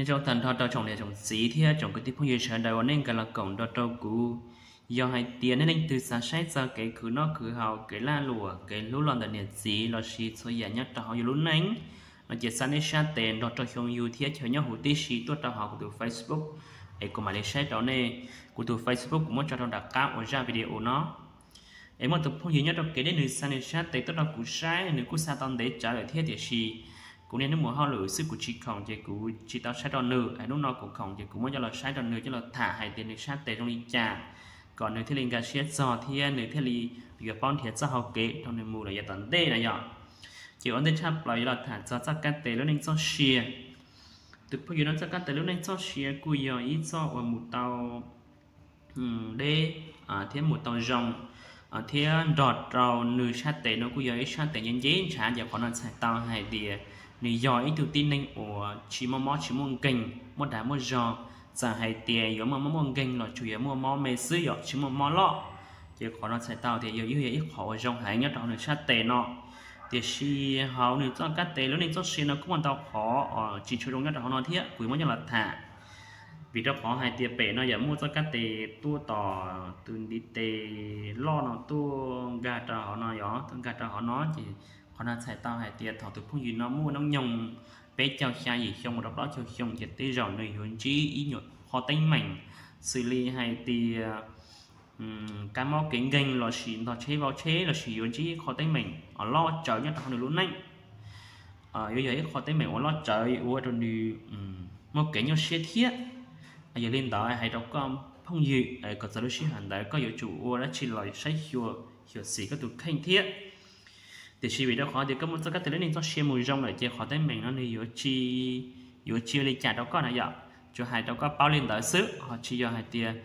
Nyob zoo tag nrho rau tsoom niam tsoom txiv thiab tsoom kwv tij phooj ywg sawv daws uas nej nkag los koom nrog rau kuv. Yog hais tias nej leej twg xav saib txog kev khwv noj khwv haus, kev lag luam, kev hlub los ntawm niam txiv lossis txhua yam nyob rau hauv yus lub neej no ces xa nej sab tes nrog rau xyoo yug thiab chaw nyob huv tib si tuaj rau hauv kuv tus Facebook es kuv mam li saib rau nej. Kuv tus Facebook kuv muab tso rau nram qab uas zaj video no. Es muaj tus phooj ywg nyob rau kev deb nws xa nws sab tes tuaj rau kuv saib, nws kuj xa tau ntev tsawv lawm thiab tiam sis kuv niaj hnub mus hauj lwm xwb kuv tsis khoom ces kuv tsis tau saib rau nws. Hnub no kuv khoom ces kuv muab coj los saib rau nws, coj los tham hais tias nws sab tes zoo li cas kom nws thiaj li nkag siab txog thiab nws thiaj li yuav paub nrhiav txoj hau kev rau nws mus lawm yav tom ntej na yom. Ces ua ntej tshaj plaws yuav los tham txog txoj kab tes lub neej txoj sia. Tus phooj ywg no txoj kab tes lub neej txoj sia kuj yog ib txoj uas mus tau deb thiab mus tau zoo thiab nrog rau nws sab tes no kuj yog ib sab tes nce nce ntshav, ces qhov no txhais tau hais tias nws yog ib tug tib neeg uas tsis muaj mob tsis muaj nkeeg, muaj dag muaj zog. Txawm hais tias yuav muaj mob muaj nkeeg los tsuas yog muaj mob me xwb yom, tsis muaj mob loj. Ces qhov no txhais tau tias yog yog ib qho uas zoo heev nyob rau hauv nws sab tes no. Tiam sis hauv nws txoj kab tes lub neej txoj sia no kuj muaj ntau qhov tsis tshua zoo nyob rau hauv no thiab, kuv yuav muab coj los tham. Vim rau qhov hais tias pem no yog muaj txoj kab tes tuaj tom tus ntiv tes loj no tuaj nkag rau hauv no yom, tuaj nkag rau hauv no ces qhov no txhais tau hais tias thaum tus phooj ywg no muaj hnub nyoog peb caug xya yim xyoo mus rau plaub caug xyoo ces tej zaum nws yuav ntsib ib nyuam qho teeb meem xws li hais tias kab mob kev nkeeg lossis ntog tsheb vau tsheb lossis yuav ntsib qho teeb meem loj tsawv nyob rau hauv nws lub neej. Yuav yog ib qho teeb meem uas loj tsawv ua rau nws muaj kev nyuaj siab thiab. Yog li ntawd hais rau koj phooj ywg kom txog lub sij hawm ntawd koj yuav tsum ua dab tsi los saib xyuas xyuam xim koj tus kheej thiab. Tiam sis vim rau qhov tias koj muaj txoj kab tes lub neej txoj sia mus zoo lawm ces qhov teeb meem no nws yuav tsis, yuav tsis ua li cas rau koj na yom. Tsuas hais rau koj paub li ntawd xwb, ho tsis yog hais tias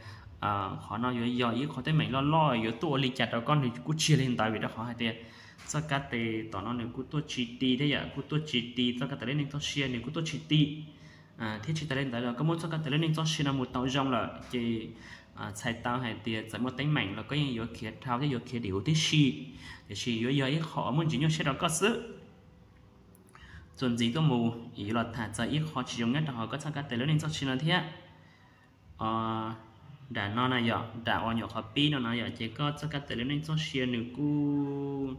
qhov no yuav yog ib qho teeb meem loj loj yuav tuaj ua li cas rau koj, nws kuj tsis yog li ntawd. Vim rau qhov hais tias txoj kab tes tom no nws kuj tuaj tsis ti thiab yom, kuj tuaj tsis ti, txoj kab tes lub neej txoj sia nws kuj tuaj tsis ti. Thiab tsis tas li ntawd los koj muab txoj kab tes lub neej txoj sia no mus tau zoo lawm ces txhais tau hais tias txawm muaj teeb meem los koj yeej yuav khiav dhau thiab yuav khiav dim huv tib si. Tiam sis yuav yog ib qho uas muaj ntsis nyuaj siab rau koj xwb. Txuas ntxiv tuaj mus yuav los tham txog ib qho tsis zoo nyob rau hauv koj txoj kab tes lub neej txoj sia no thiab. Nram no na yom, nram uas nyuam qhov pib no na yom, ces koj txoj kab tes lub neej txoj sia nws kuj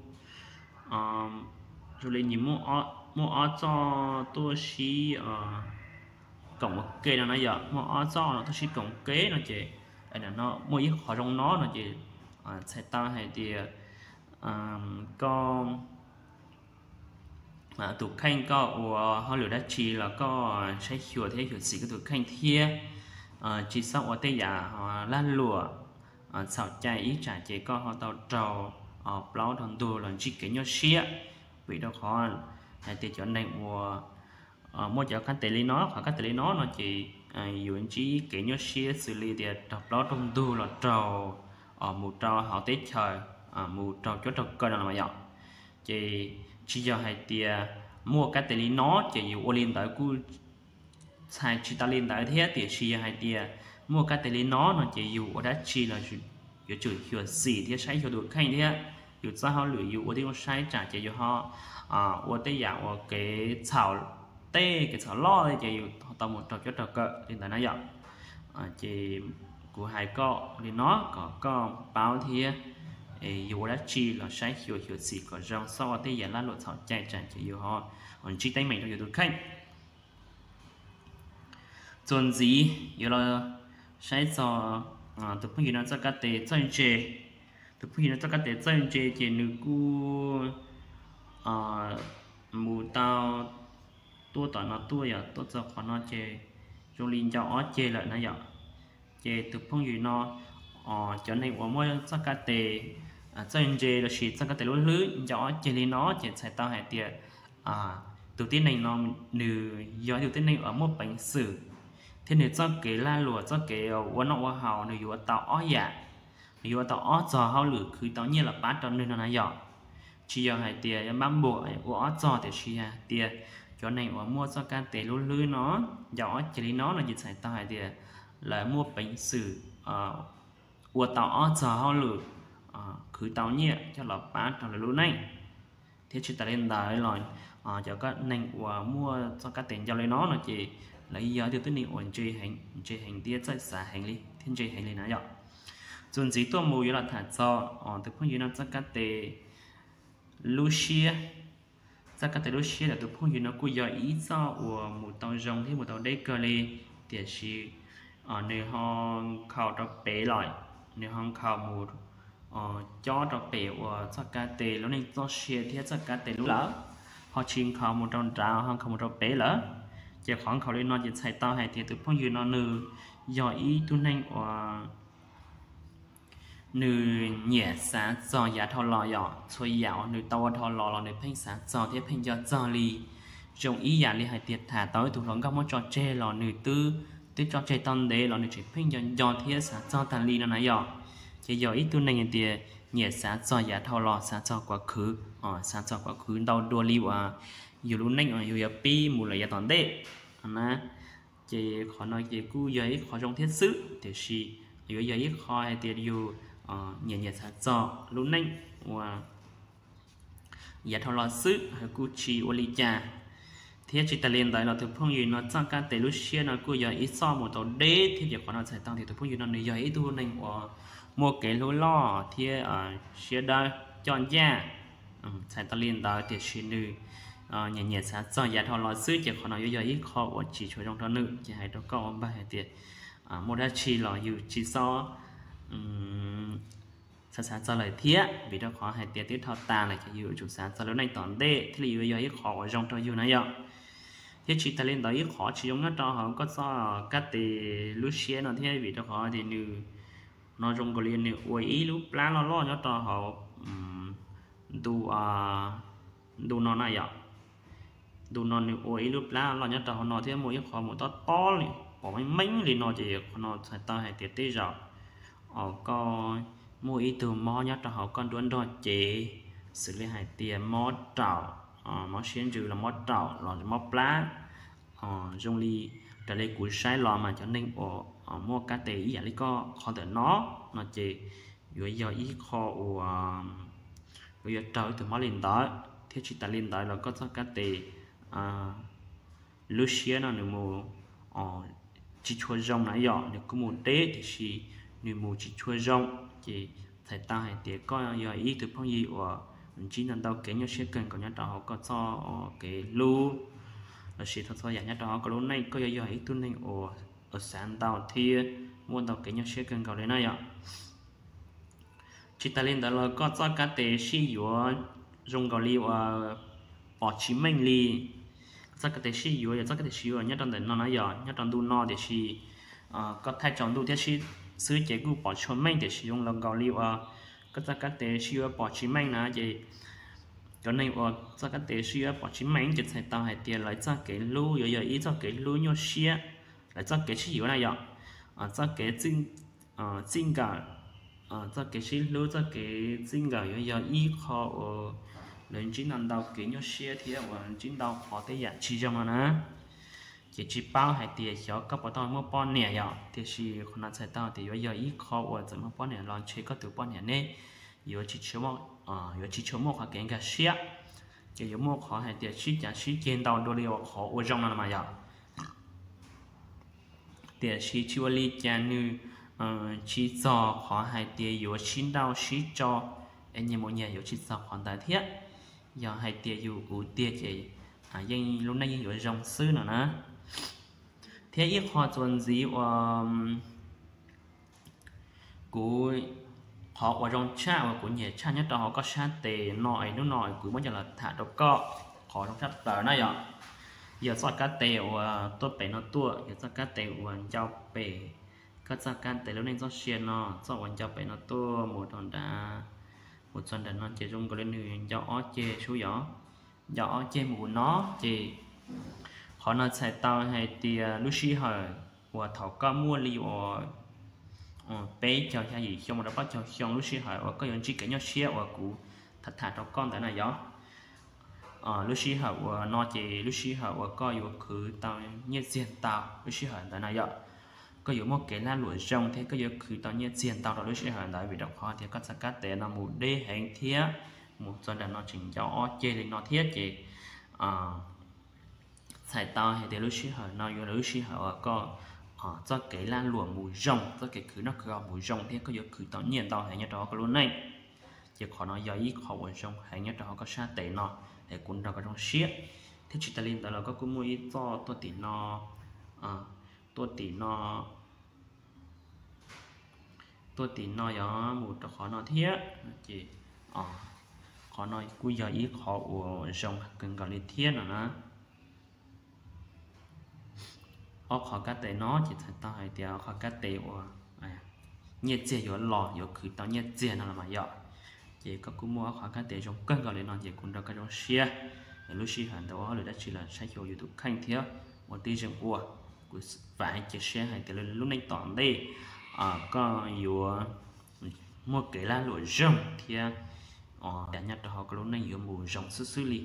zoo li nws muaj ob txoj tuaj sib koom ua ke no na yom, muaj ob txoj no tuaj sib koom ua ke no ces no muaj ib qho zoo no no ces txhais tau hais tias koj tus kheej koj ua hauj lwm dab tsi los koj saib xyuas thiab xyuam xim koj tus kheej thiab tsis txhob ua tej yam lag luam txhaum cai ib tsam ces koj ho tau raug plaub raug ntug los ntsib kev nyuaj siab. Vim rau qhov hais tias cov neeg uas muaj cov kab tes li no, qhov kab tes li no no ces yuav ntsib kev nyuaj siab xws li tias raug plaub raug ntug los raug mus rau hauv teb chaws, mus raug cuab raug kaw no los yom. Ces tsis yog hais tias muaj kab tes li no ces yus ua li ntawd kuj txhais tsis tau li ntawd thiab, tiam sis yog hais tias muaj kab tes li no no ces yus ua dab tsi los yuav tsum xyuam xim thiab saib xyuas tus kheej thiab yus txoj hauj lwm yus ua tib zoo saib tsam ces yus ho ua tej yam uas kev txhaum, tej kev txhaum loj ces yus ho tau mus raug cuab raug kaw li ntawd na yom. Ces kuv hais koj li no kom koj paub thiab yus ua dab tsi los saib xyuas xyuam xim kom zoo, txhob ua tej yam lag luam txhaum cai tsam ces yus ho ntsib teeb meem rau yus tus kheej. Txuas ntxiv yuav los saib txog tus phooj ywg no txoj kab tes txawj ntse. Tus phooj ywg no txoj kab tes txawj ntse ces nws kuj mus tau tuaj tom no tuaj yom, tuaj txog qhov no ces zoo li ncau ob ceg lawm na yom. Ces tus phooj ywg no, cov neeg uas muaj txoj kab tes txawj ntse lossis txoj kab tes lub hlwb ncau ob ceg li no ces txhais tau hais tias tus tib neeg no nws yog ib tug tib neeg uas muaj peev xwm thiab nws txoj kev lag luam, txoj kev ua noj ua haus nws yuav ua tau ob yam. Nws yuav ua tau ob txog hauj lwm khwv tau nyiaj los pab rau nws no na yom. Tsis yog hais tias yog npab npuas ua ob txog, tiam sis yog hais tias cov neeg uas muaj txoj kab tes lub hlwb no ncau ob ceg li no no ces txhais tau hais tias lawv muaj peev xwm ua tau ob txog hauj lwm khwv tau nyiaj coj los pab rau lawv lub neej. Thiab tsis tas li ntawd los cov neeg uas muaj txoj kab tes ncau li no no ces lawv yog ib tug tib neeg uas ntse heev, ntse heev thiab txawj xav heev li thiab ntse heev li na yom. Txuas ntxiv tuaj mus yuav los tham txog tus phooj ywg no txoj kab tes lub siab. Txoj kab tes lub siab ntawm tus phooj ywg no kuj yog ib txoj uas mus tau zoo thiab mus tau deb kawg li, tiam sis nws ho nkhaus rau pem lawm, nws ho nkhaus mus cob rau pem uas txoj kab tes lub neej txoj sia thiab txoj kab tes lub lawm, ho tsis nkhaus mus rau nrad, ho nkhaus mus rau pem lawm. Ces qhov nkhaus li no ces txhais tau hais tias tus phooj ywg no nws yog ib tug neeg uas nws nyiam xav txog yav dhau los yom, txhua yam uas nws tau ua dhau los los nws pheej xav txog thiab pheej nco txog li. Zoo ib yam li hais tias tham tau ib tug hluas nkauj muab tso tseg los nws twb, twb tso tseg tau ntev los nws tseem pheej nco nco thiab xav txog tag li no na yom. Ces yog ib tug neeg hais tias nyiam xav txog yav dhau los, xav txog kuv khwv, xav txog kuv khwv ntau dua li uas yus lub neej uas yus yuav pib mus lawm yav tom ntej na. Ces qhov no ces kuj yog ib qho zoo thiab xwb, tiam sis yuav yog ib qho hais tias yus nyiam nyiam xav txog lub neej uas yav dhau los xwb, kuj tsis ua li cas. Thiab tsis tas li ntawd los tus phooj ywg no txoj kab tes lub siab no kuj yog ib txoj mus tau deb thiab, ces qhov no txhais tau tias tus phooj ywg no nws yog ib tug neeg uas muaj kev hlub loj thiab siab dawb coj ncaj. Txhais tau li ntawd tiam sis nws nyiam nyiam xav txog yav dhau los xwb, ces qhov no yuav yog ib qho uas tsis tshua zoo rau nws. Ces hais rau koj ua npawg hais tias muaj dab tsi los yus tsis txhob xav xav txog lawm thiab, vim rau qhov hais tias twb dhau tas lawm ces yus yuav tsum xav txog lub neej tom ntej thiaj li yuav yog ib qho uas zoo rau yus na yom. Thiab tsis tas li ntawd ib qho tsis zoo nyob rau hauv koj txoj kab tes lub siab no thiab, vim rau qhov tias nws no zoo nkaus li nws ua ib lub plab loj loj nyob rau hauv ntu, ntu no na yom. Ntu no nws ua ib lub plab loj nyob rau hauv no thiab muaj ib qho mus tob tob li pom meej meej li no, ces qhov no txhais tau hais tias tej zaum koj muaj ib tug mob nyob rau hauv koj nruab nrog cev, xws li hais tias mob raum, mob siab ntsws los mob raum los mob plab. Zoo li raws li kuv saib los mas cov neeg uas muaj kab tes ib yam li koj qhov ntawm no no ces yuav yog ib qho uas yuav yog raug ib tug mob li ntawd, thiab tsis tas li ntawd los koj txoj kab tes lub siab no nws mus tsis tshua zoo na yom, nws kuj mus deb tiam sis nws mus tsis tshua zoo, ces txhais tau hais tias koj yog ib tug phooj ywg uas ntsib ntau ntau kev nyuaj siab kawg nkaus nyob rau hauv koj txoj kev hlub lossis txhua txhua yam nyob rau hauv koj lub neej, koj yuav yog ib tug neeg uas xav ntau thiab muaj ntau kev nyuaj siab kawg nkaus li na yom. Tsis tas li ntawd los koj txoj kab tes sib yuav zoo nkaus li uas pom tsis meej li. Koj txoj kab tes sib yuav yog txoj kab tes sib yuav nyob rau ntawm no na yom, nyob rau ntu no tiam sis koj thaij tsaus ntuj thiab sib xwb ces kuj pom tsis tshua meej, tiam sis zoo nkaus li uas koj txoj kab tes sib yuav pom tsis meej na ces cov neeg uas txoj kab tes sib yuav pom tsis meej ces txhais tau hais tias lawv txoj kev hlub yuav yog ib txoj kev hlub nyuaj siab, lawv txoj kev sib yuav na yom, txoj kev txij nkawm, txoj kev sib hlub, txoj kev txij nkawm yuav yog ib qho uas lawv ntsib ntau ntau kev nyuaj siab thiab uas ntsib ntau qhov tej yam tsis zoo no na. Ces tsis paub hais tias xyov koj puas tau muaj poj niam yom, tiam sis qhov no txhais tau tias yuav yog ib qho uas txawm muaj poj niam los ntshe koj tus poj niam neb yuav tsis, yuav tsis tshua muaj qhov kev nkag siab, ces yuav muaj qhov hais tias sib cav sib ceg ntau dua li uas qhov ua zoo no mas yom. Tiam sis tsis ua li cas nws tsis txog qhov hais tias yuav sib nrauj sib tso es nyias mus nyias, yuav tsis txog qhov ntawd thiab. Yog hais tias yus ua tiag ces yeej lub neej yeej yuav zoo xwb no na. Thiab ib qho txuas ntxiv uas kuv, qhov uas zoo tshaj uas kuv nyiam tshaj nyob rau hauv koj sab tes no es hnub no kuv muab coj los tham rau koj, qhov zoo tshaj plaws na yom, yog txoj kab tes uas tuaj pem no tuaj, yog txoj kab tes uas ncau pem koj txoj kab tes lub neej txoj sia no, txoj uas ncau pem no tuaj mus rau nrad, mus txog nram no ces zoo nkaus li nws ncau ob ceg sub yom, ncau ob ceg mus no ces qhov no txhais tau hais tias lub sij hawm uas thaum koj muaj li uas peb caug xya yim xyoo mus rau plaub caug xyoo, lub sij hawm uas koj yuav ntsib kev nyuaj siab uas kuv tham tham rau koj ntawd na yom. Lub sij hawm uas no ces lub sij hawm uas koj yuav khwv tau nyiaj txiag ntau, lub sij hawm ntawd na yom, koj yuav muaj kev lag luam zoo thiab koj yuav khwv tau nyiaj txiag ntau rau lub sij hawm ntawd, vim rau qhov tias koj txoj kab tes no mus deb heev thiab mus txog nram no tseem ncau ob ceg li no thiab ces txhais tau hais tias lub sij hawm no yuav lub sij hawm uas koj txoj kev lag luam mus zoo, txoj kev khwv noj khwv haus mus zoo thiab koj yuav khwv tau nyiaj ntau heev nyob rau hauv koj lub neej. Ces qhov no yog ib qho uas zoo heev nyob rau hauv koj sab tes no, es kuv nrog koj zoo siab. Thiab tsis tas li ntawd los koj kuj muaj ib txoj tuaj tim no, tuaj tim no tuaj tim no yog mus rau qhov no thiab. Ces qhov no kuj yog ib qhov uas zoo kawg nkaus li thiab no na. Ob qhov kab tes no ces txhais tau hais tias ob qhov kab tes uas nyiaj txiag yuav los, yuav khwv tau nyiaj txiag no los mas yom. Ces koj kuj muaj ob qhov kab tes zoo kawg nkaus li no ces kuv nrog koj zoo siab. Lub sij hawm ntawd ua hauj lwm dab tsi los saib xyuas yus tus kheej thiab ua tib zoo ua. Kuv vam cia siab hais tias lub neej tom ntej koj yuav muaj kev lag luam zoo thiab nyob rau hauv koj lub neej yuav mus zoo xwb xwb li.